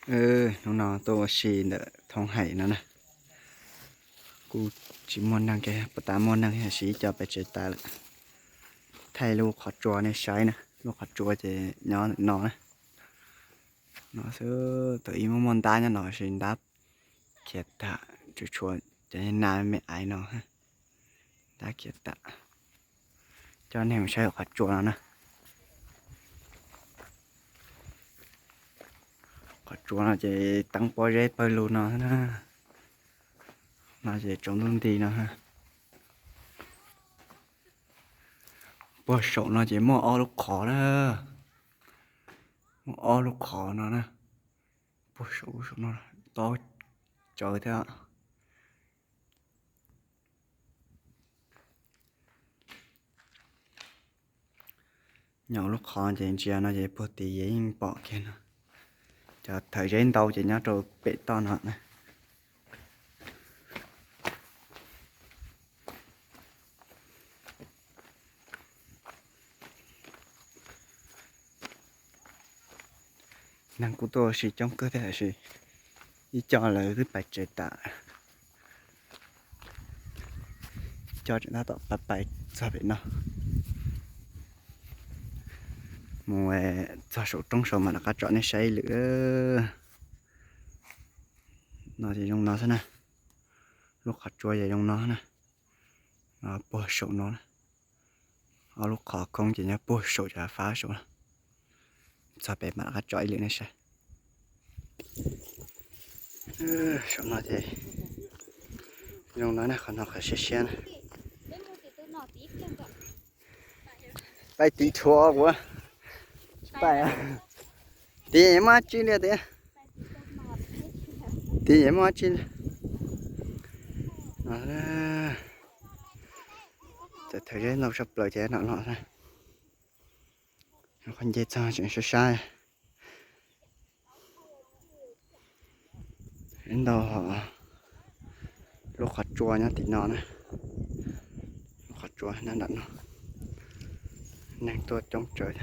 Hnub no tuaj ua si ntawm Thoob Haim no na. Kuj tsis muaj neeg, puas tas muaj neeg, ib co pais tsev tas lawm. Thaij lub qhov tsua nej saib na, lub qhov tsua ces nyob ntawm no na. No xwb, thaum ub muaj muaj ntab nyob no, tab sis ntab khiav tas, tsuas tshuav cov nas me me no, ntab khiav tas. Coj nej mus saib qhov tsua no na. Qhov tsua no ces teeb pob zeb pawg lug no na. No ces tsaus ntuj nti no. Puag saum no ces muaj ob lub qhov na. Muaj ob lub qhov no na. Puag saum lub saum no, tob tsawv thiab. Nyob lub qhov ces ntsia no ces puag tid yeej pom kiag no. Cov thawv zeb ntau ces nyob rau pem toj no na. Neeg kuj tuaj ua si coob kawg thiab tab sis ib co lawv twb pais tsev tas. Ib co tseem tab tom pais pais txog pem no. Mus txog saum roob saud mam rov qab tsom nej saib ib lwm. No ces zoo no xwb na. Lub qhov tsua ces zoo no na. Puag saum no na. Ob lub qhov khoob ces nyob puag saum cov fab saud na. Txog pem mam rov qab tsom ib lwm nej saib. Saum no ces zoo no na, qhov no qhov siab siab na. Pais tiv tshuav kuv. Pais, tiv muaj dab tsi li tias. Tiv muaj dab tsi li. Cov thawv zeb ntau tshaj plaws ces no no. Qhov nce txog tseem sab sab. Ntau, lub qhov tsua nyob tim no na. Lub qhov tsua nyob nram no. Neeg tuaj coob tsawv.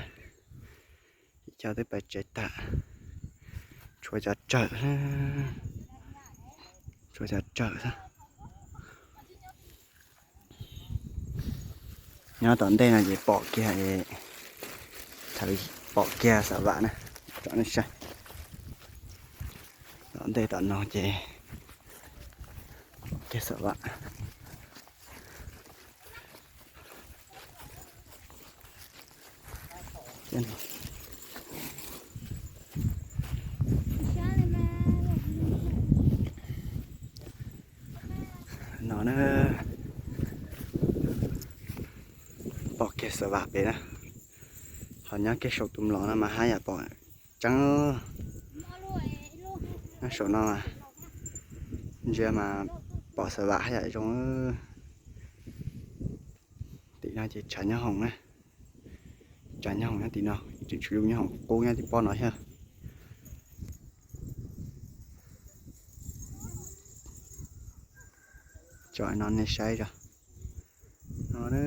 Ib co twb pais tsev tas. Tshuav cov tsawm, tshuav cov tsawm xwb. Nyob tom ntej no ces pom kiag, thaum pom kiag Xam Vam na, tsom nej saib. Tom ntej tom no ces pom kiag Xam Vam. No na, pom kiag Xam Vam pem na. Ho nyob kiag saum tus mlom no mas haj yam pom tseeb. Nyob saum no mas ntsia mas pom Xam Vam haj yam zoo. Tim no ces tshav nyob hoom na. Tshav nyob hoom nyob tim no, tseem tshuav yus nyob hoom qub nyob tim pob no thiab. Tsom no nej saib tso. No na,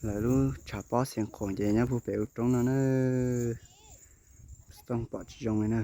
lawv lub tshav pob Xeev Khuam ces nyob puag pem ub roob no na. Xov tooj pom tsis zoo li na.